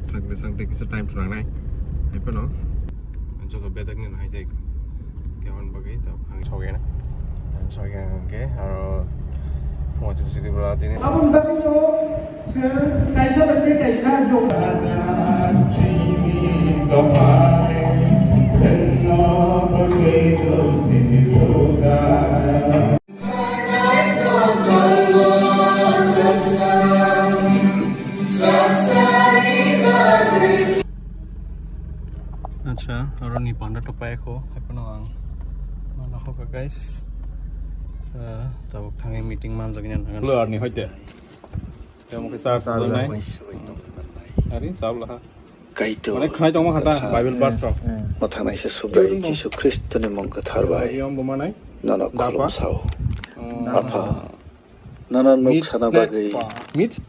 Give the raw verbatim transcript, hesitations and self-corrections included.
Sakde sakde kisa time sunang nai. Hai pano. Joto bedek ni hai dek. Kemon bagwi tabuk thang sogena. Thang sogena ke aro phungo chwng sidi bwla tini. Aboni bagwino chwng kaisa bai tei kaisa jok. Acha, aro ni panda to pai kho, hai phano ang mana kho ka, guys. Ah, tabuk thangwi meeting manjak ni nang. Lo arni hoite. Tamo ke sar sar nai. Ari sabla ha. Kaitor. Mane khnai tongma khata Bible verse rok. Mathanaisa Subrai Jisu Khristoni mung kwthar bai. Yom bo manai. Nono khulum sao. Apha. Nono nuk sana bagwi. Meat.